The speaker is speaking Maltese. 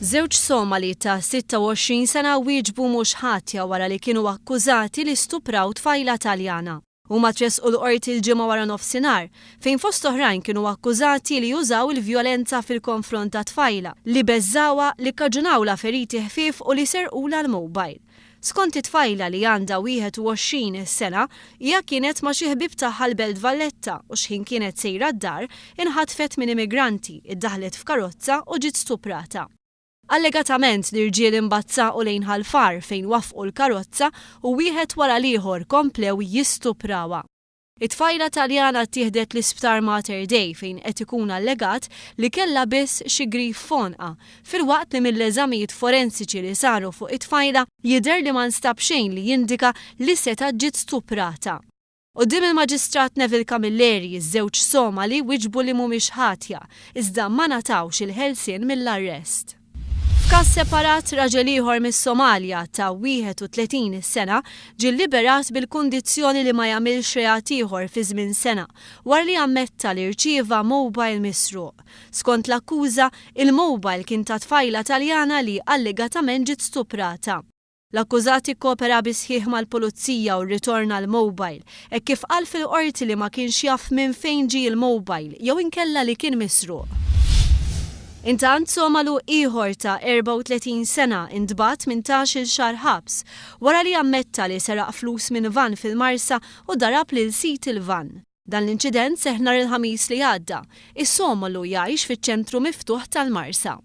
Żewġ Somali ta' 26 sena wieġbu mhux ħatja wara li kienu akkużati li stupraw tfajla Taljana. Huma tressqu l-Qorti l-Ġimgħa waranofsinhar, fejn fost oħrajn kienu akkużati li użaw il-vjolenza fil-konfront ta' tfajla, li beżżgħuha, li kkaġunawlha feriti ħfief u li serqulha l-mobile. Skont it-tfajla li għandha 21 sena, hija kienet ma' xi ħbieb tagħha l-Belt Valletta u x'ħin kienet sejra d-dar, inħatfet minn immigranti, iddaħħlet f'karozza u ġiet stuprata. Allegatament l-irġiel imbagħad saqu lejn Ħal Far fejn waffqu l-karozza u wieħed wara l-ieħor komplew jistuprawha. It-tfajla Taljana ttieħdet l-Isptar Mater Dei fejn qed ikun allegat li kellha biss xi grif f'għonqha, filwaqt li mill-eżamijiet forensiċi li saru fuq it-tfajla jidher li ma nstab xejn li jindika li setgħet ġiet stuprata. Quddiem il-Maġistrat Neville Camilleri, iż-żewġ Somali wieġbu li mhumiex ħatja, iżda ma ngħatawx il-ħelsien mill-arrest. F'każ separat, raġel ieħor mis-Somalja ta' 31 sena ġie lliberat bil-kundizzjoni li ma jagħmilx reat ieħor fi żmien sena wara li ammetta li rċieva mobile misruq. Skont l-akkuża, il-mobile kien ta' tfajla Taljana li allegatament ġiet stuprata. L-akkużat ikkopera bis-sħiħ mal-Pulizija u rritorna l-mobile, hekk kif qal fil-Qorti li ma kienx jaf minn fejn ġie l-mobile jew inkella li kien misruq. Intant, Somalu ieħor ta' 34 sena intbagħat 18-il xahar ħabs wara li ammetta li seraq flus minn vann fil-Marsa u darab lil sid il-vann. Dan l-inċident seħħ nhar il-Ħamis li għadda. Is-Somalu jgħix fiċ-ċentru miftuħ tal-Marsa.